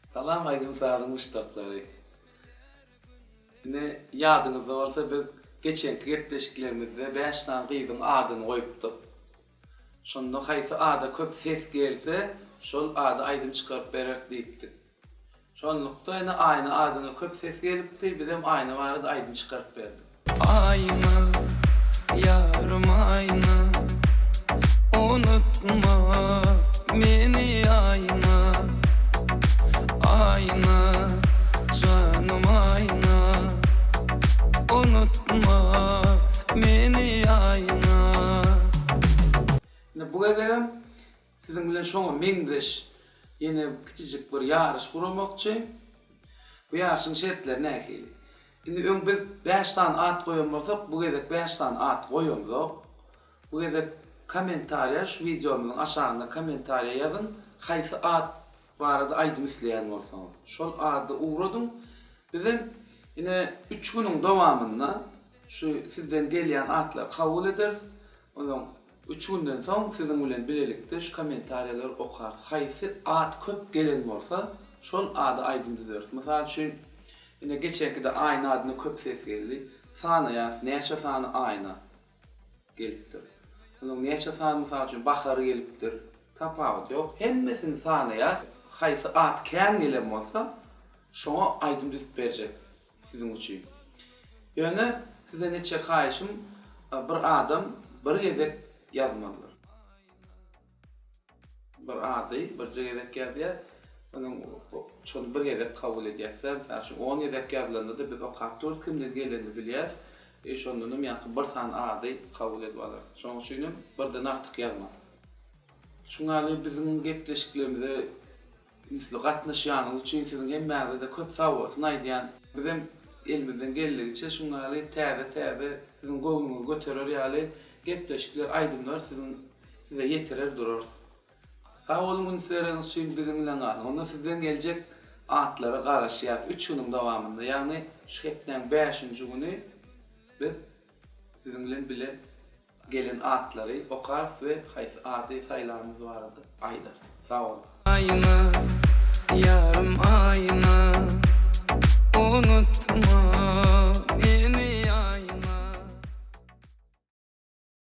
Salam aýdym-sazyň muşdaklary. Ine, ýadyňyzda bolsa biz geçenki gepleşiklerimizde bäş sany gyzyň adyny goýupdyk. Şonda haýsy ada köp ses gelse, şol ada aýdym çykaryp bereris diýipdik. Şonlukda ine Aýna adyna köp ses gelipdi, bizem Aýna barada aýdym çykaryp berdik. Aýna, ýarym aýna, unutma meni aýna, aýna, janym aýna, unutma meni aýna. Ine bu gezegem Siziň bilen şoňa meňzeş ýene kiçijik bir ýaryş guramakçy. Bu ýaryşyň şertleri nähili? Indi öň biz bäş sany at goýan bolsak, bu gezek bäş sany at goýamzok. Bu gezek kommentariýa şu wideomyzyň aşagynda kommentariýa ýazyň, haýsy at barada aýdym isleýän bolsaňyz. Şol ady ugradyň. Bizem ine üç günüň dowamynda şu sizden gelýän atlary kabul ederis. Onsoň üç günden soň siziň bilen bilelikde şu kommentariýalary okarys. Haýsy at köp gelen bolsa, şol ada aýdym düzeris. Mysal üçin, ine geçenkide Aýna adyna köp ses geldi. Sanaýarys näçe sany Aýna gelipdir. Onsoň näçe sany mysal üçin Bahar gelipdir. Tapawudy ýok. Hemmesini sanaýarys. Haýsy at kän gelen bolsa, şoňa aýdym düzüp berjek. Siziň üçin. Ýöne sizden etjek haýyşym bir adam bir gezek ýazmalydyr. Bir ady birje gezek ýazýar. Onuň şony bir gezek kabul edýäs-de. Mysal üçin on gezek ýazylanda-da biz okap durus, kimden gelenini bilýäs. E şondanam ýaňky bir sany ady kabul edip alarys. Şonuň üçinem birden artyk ýazmaň. Şuň ýaly biziň gepleşiklerimize Ünsli gatnaşýanyňyz üçin siziň hemmäňize-de köp sagbolsun aýdýan. Bizem elimizden geldigiçe şuň ýaly täze-täze siziň göwnüňizi göterer ýaly gepleşikler, aýdymlar siziň size ýetirer durarys. Sag boluň üns bereniňiz üçin biziň bilen galyň. Onda sizden geljek atlara garaşýas üç günüň dowamynda ýagny şu hepdäň bäşinji güni biz siziň bilen bile Gelen atlary okarys we haýsy ady saýlanymyz barada aýdarys. Sag boluň. Aýna, ýarym.